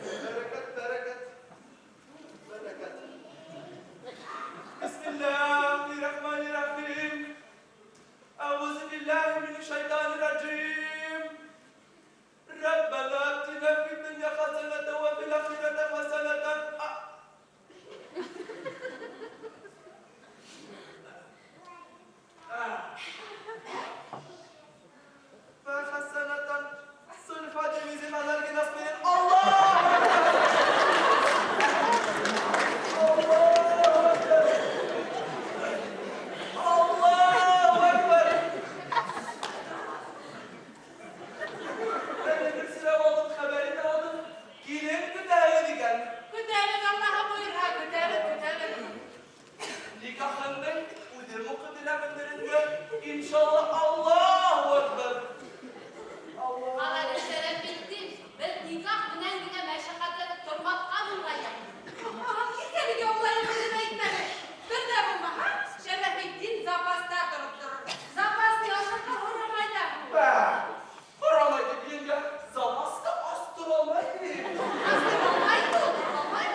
Бәрәкәт, бәрәкәт. Бәрәкәт. Бисмиллаһир-рахманир-рахим. أعوذ بالله من الشيطان الرجيم. ربنا آتنا في الدنيا حسنة وفي الآخرة حسنة. فحسنة Sulfademizin alergenasmenin Allah! Allahu Ekber! Allahu Ekber! Әле бер һорап алдым, хәбәрен алдым. Килен көтәбеҙ икән. Көтәбеҙ, Аллаһы бойорһа, көтәбеҙ, көтәбеҙ. Никахыңды үҙем уҡып бирәмендер инде. Иншалла, Аллаһу Әкбәр. Аллаһу Ҡара, Шәрәфетдин, беҙ никах менән генә мәшәҡәтләнеп тормаҫҡа булғайныҡ. Иртәгә улай үҙем әйтмәне. Бер ҙә булмаһа, Шәрәфетдин запаста тороп торор. Запасны ашарға һорамай ҙа. Һорамай тип еңгә, запаста ас тора алмай. Астыралмай, тултыралмай.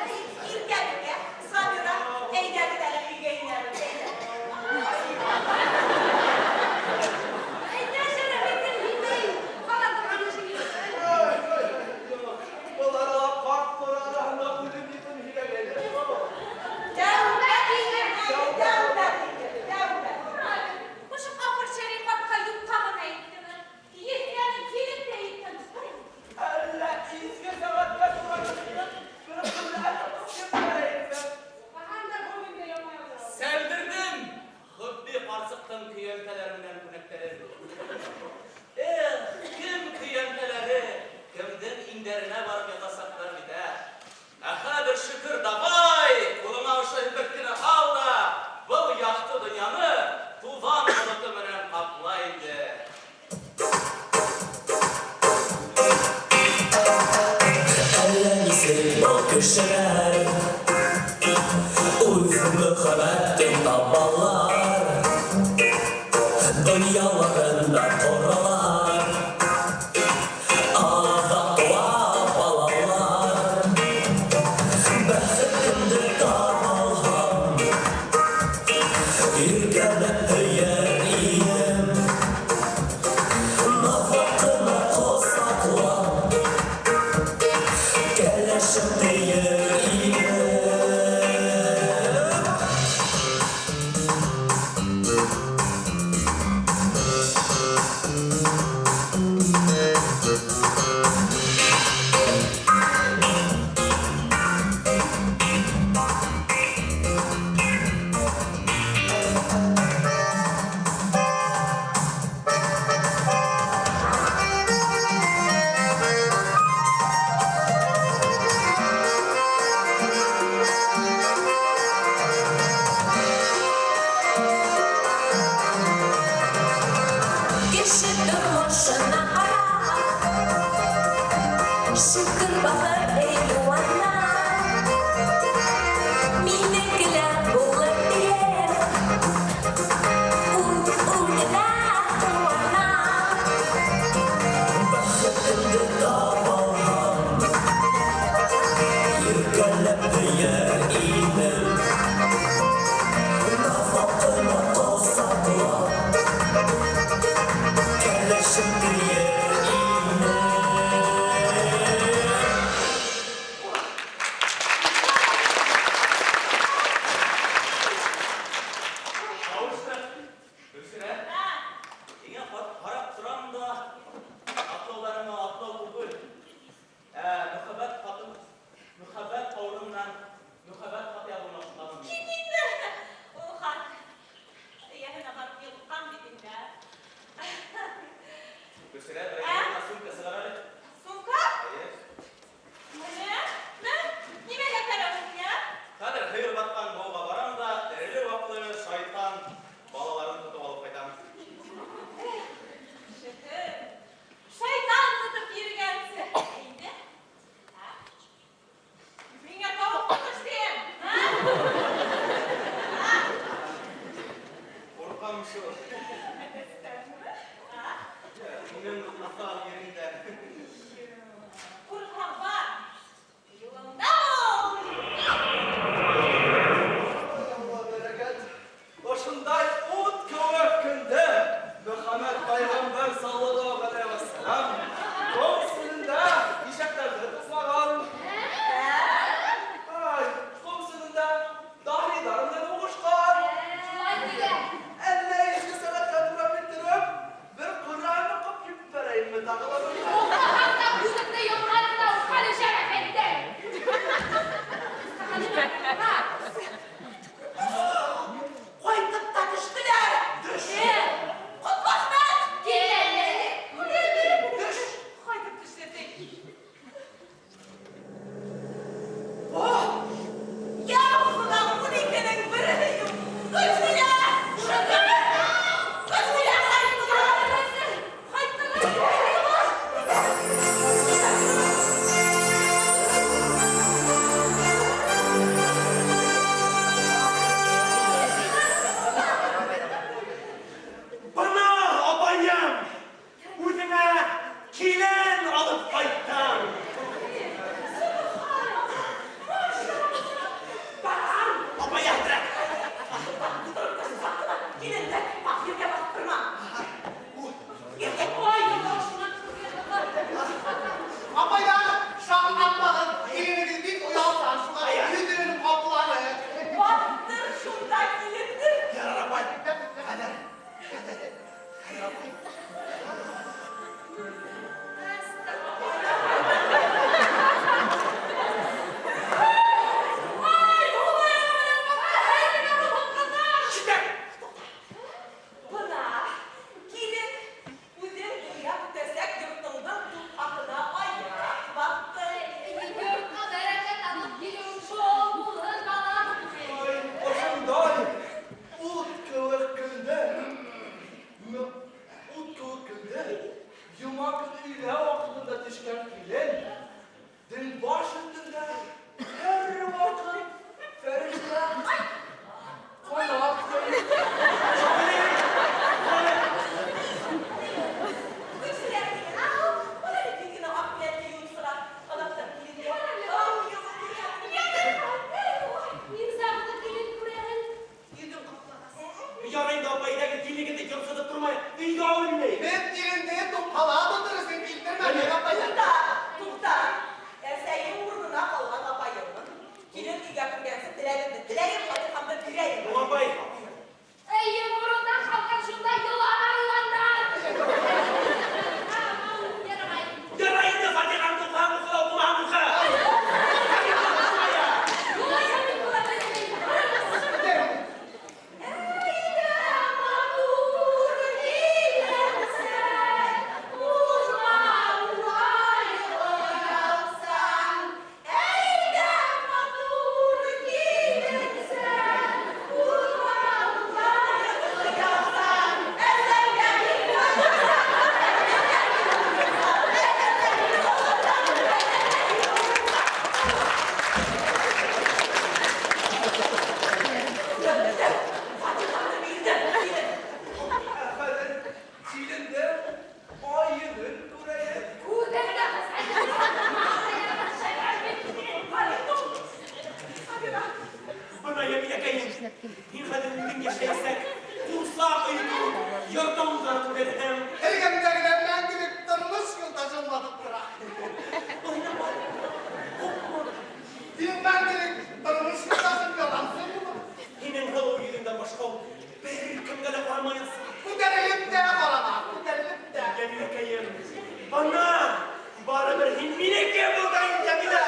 Иркәбикә, Сабира, әйҙәгеҙ әле өйгә инәбеҙ, әйҙә. Әйҙә, Шәрәфетдин, һин ҡала торған эшең юҡ. Был арала ҡарт-ҡоро араһында үлем етем һөйләгәйне. Тәүбә тиҙер, тәүбә тиҙер, тәүбә. Ошо кафыр шәриғәткә юҡҡа ғына әйттеме? Еҫләнеп килеп тә еттем. Әллә изге сәғәткә тура килеп, бер көн Ҡасан бөгөн дә ямай. Сәлдерҙем Хөбби ҡарсыҡтың көйәнтәләре менән күнәктәрен. Эх, кем көйәнтәләре, кемдең иңдәренә барып ятасаҡтар бит, ә? Ә хәҙер шөкөр, давай, ҡулыңа ошо һеперткене ал да, был яҡты донъяны туҙан болото менән ҡапла инде. Әллә нисек был кешеләр үҙ мөхәббәтен табалар, Донъяларын да ҡоралар, Аҙаҡ туа балалар. Бәхетемде табалһам, Иркәләп һөйәр инем, Наҙлап ҡына ҡосаҡлап, Кәләшем тиер инем. Гөлсирә, берәй сумка сығар әле. Сумка? Эйе. Менә, мә, нимәгә кәрәк ул миңа? Хәҙер һыйыр батҡан бауға барам да, эреле-ваҡлы шайтан балаларын тотоп алып ҡайтам. Шөкөр. Шайтан тотоп йөрөгәнсе. Әйҙә. Ә? Миңә тауыҡ тотош тием. Ә? Ҡурҡам шул. Әтәстәнме? Ә? Минең уҫал ереңдән. Ҡурҡһаң бар. Юлыңда бул. Бәрәкәт. Ошондай ут кеүек көндә Мөхәммәт пәйғәмбәр саллаллаһу ғәләйһи вәссәләм ҡом сүлендә ишәктәрҙе туплаған. Ай, ҡом сүлендә даһиҙар менән һуғышҡан. Шулай тигән. Әллә изге сәғәткә тура килтереп, бер Ҡөрьән уҡып ебәрәйемме тағы ла бер? Уҡыһаң да күҙеңде йомған да уҡы әле, Шәрәфетдин. Ҡайтып та төштөләр. Ҡотләхмәт! Кил әле. Төш! Ҡайтып төштө ти. О! Я Хоҙам, 12-нең береһе юҡ. Гөлсирә! Шөкөр! Гөлсирә, ҡайттылар! Ҡайттылар! Бына, апайым, үҙеңә килен алып ҡайттым. Апай, әҙерәк. Киленде, баҡ, ергә баҫтырма. Ай, башына Апайлар, шаҡ ҡатмағыҙ, киленегеҙ бик оялсан, шуға йөҙөн ҡапланы. Баттыр шунда киленде. Ярар, апай. Хәҙер. Хәҙер, апай. Ай, Китә. Бына, килен, үҙең туйға үтәсәк йортоңдоң тупһаһына аяҡ баҫты. Йортҡа бәрәкәт алып килеүең шул булһын, балам. Ай, ошондай ут кеүек көндә, ут кеүек көндә, йома көнө өйлә ваҡытында төшкән килен, ден баш өҫтөндә һәр ваҡыт фәрештә ҡанат йәйеп. Гөлсирә килен, ау, бына бит тиҙ генә аҡ беләкте юып сыға. Аҙаҡтан киленгә, ау, Мирзағлы килен күрәһең. Йөҙөн ҡаплағас. Ярай инде, апай, әйҙәгеҙ, киленегеҙҙе йонсотоп тормай, өйгә алып инәйек. Беҙ киленде тупһала тотор өсөн килтермәнек, апайҙар. Туҡта, туҡта. Әсәйем урынына ҡалған апайыммын. Килен өйгә кергәнсе теләгемде теләйем, фатихамды бирәйем. Ну, апай. Эйе, урындан ҡалҡҡан шунда йылан арыҫландар. Ярамай. Ярай инде, фатихаңды уҡыһаң уҡы, уҡымаһаң уҡы. Юлай мин була белмәйем. Әйҙә, матур киленсәк, урманлай оялсан. Әйҙә, матур киленсәк, урманлай оялсан. Әсәйгә Фатихамды бирҙем, килен. Ә хәҙер килендең ай йөҙөн күрәйек. Күҙеңде ҡыҫ. Бына, Йәмиләкәйем, һин хәҙер үҙең йәшәйәсәк ҡурсаҡ өйө кеүек йортоңдо күрерһең. Эргәмдә генә мәңгелек тормош юлдашым баҫып тора. Уйнама, ҡурҡма. Һин мәңгелек тормош юлдашым ялансы булыр. Һинең һылыу йөҙөңдән башҡа ул бер кемгә лә ҡарамаясаҡ. Күтәрелеп тә ҡарамаҫ, күтәрелеп тә. Йәмиләкәйем, бына барыбер һин минеке булдың, Йәмилә.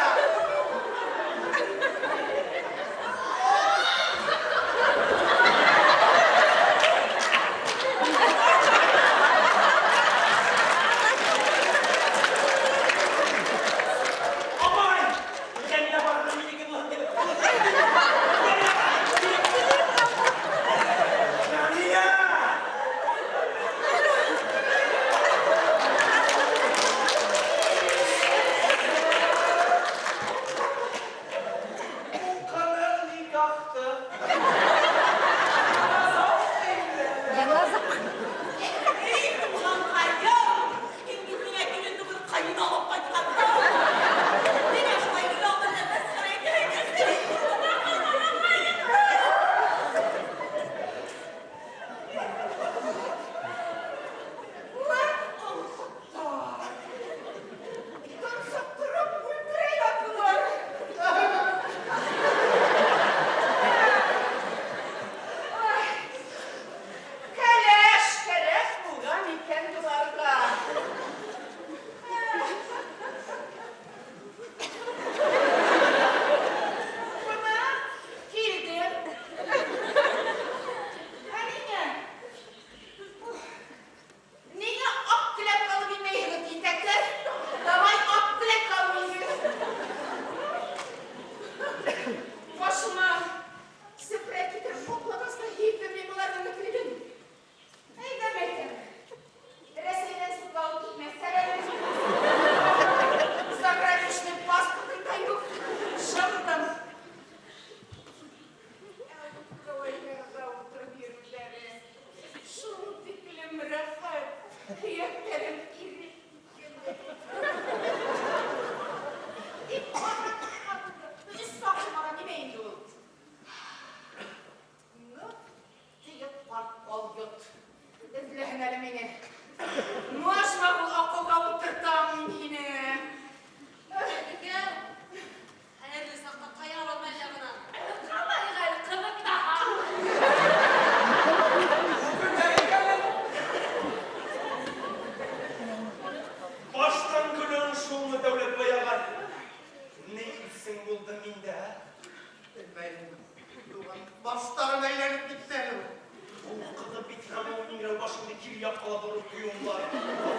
Ишеген япҡылап бороп ҡуйыуым бар.